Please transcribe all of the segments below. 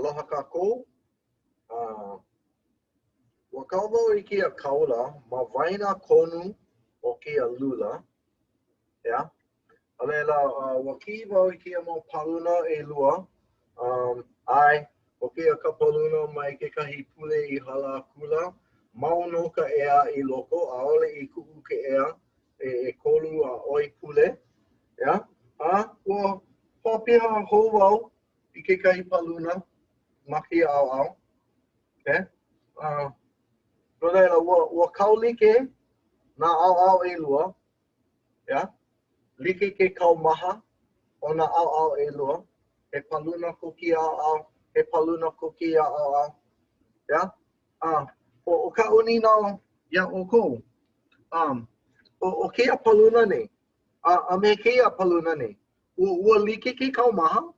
Aloha kākou. Uh, ua kau wau i kēia kaula ma waena konu o kēia lula. ʻEā? A laila, uh, ua kiʻi wau i kēia mau paluna ʻelua. Um, ʻae, ʻo kēia ka paluna mai kekahi pule i hala akula. Mau nō ka ea i loko, ʻaʻole i kuʻu ke ea e ʻekolu a ʻoi pule. ʻEā? A ua hoʻopiha hou wau i kekahi paluna ma kēia ʻaoʻao. Okay? Uh, no laila, ua, ua kau like nā ʻaoʻao ʻelua. ʻEā? Like ke kaumaha o nā ʻaoʻao ʻelua. He paluna ko kēia ʻaoʻao, he paluna ko kēia ʻaoʻao. ʻEā? A, ʻo, ʻo kaʻu nīnau iā ʻoukou, um, ʻo, ʻo kēia paluna nei, a, a me kēia paluna nei, ua, ua like ke kaumaha?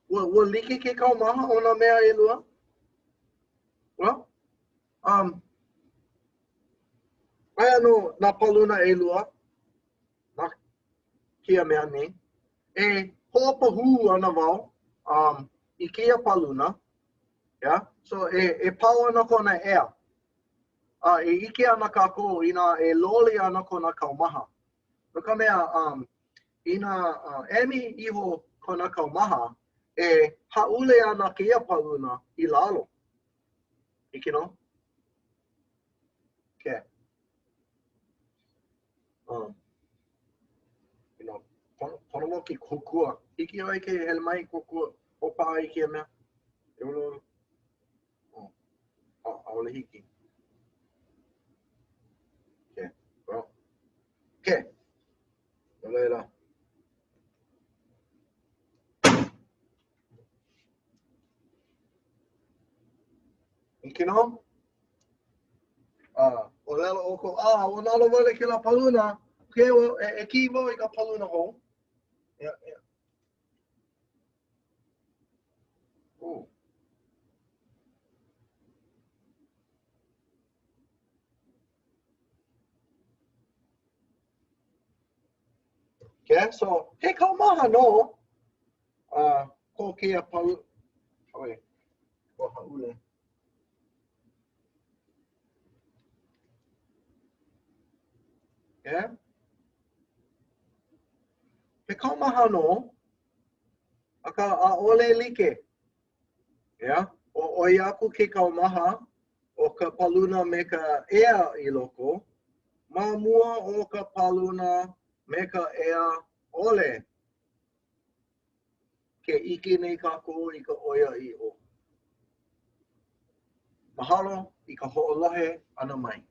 Ua, ua like ke kaumaha o nā mea ʻelua? Well, um, aia nō nā paluna ʻelua ma kēia mea nei. E hoʻopahū ana wau um, i kēia paluna. Yeah? So e, e pau ana kona ea. A e ʻike ana kākou inā e loli ana kona kaumaha. No ka mea, um, inā uh, emi iho kona kaumaha, e hāʻule ana kēia paluna i lalo. Hiki nō? Okay. Um, you know, pono, pono wau ke kōkua. Hiki ʻoe ke hele mai kōkua, hoʻopaʻa i kēia mea. E ʻoluʻolu. Oh, ʻaʻole hiki. Okay, well, okay. No laila. Hiki nō? A, ʻōlelo ʻoukou, a, ua nalowale kēlā paluna. Okay, well, e, e kiʻi wau i ka paluna hou. Yeah, yeah. Oh. Okay, so he kaumaha nō uh, ko kēia palu, oi, ua hāʻule. Okay. He kaumaha nō, akā ʻaʻole like. Yeah? ʻO, ʻoi aku ke kaumaha o ka paluna me ka ea i loko, ma mua o ka paluna me ka ea ʻole. Ke ʻike nei kākou i ka ʻoiaʻiʻo. Mahalo i ka hoʻolohe ʻana mai.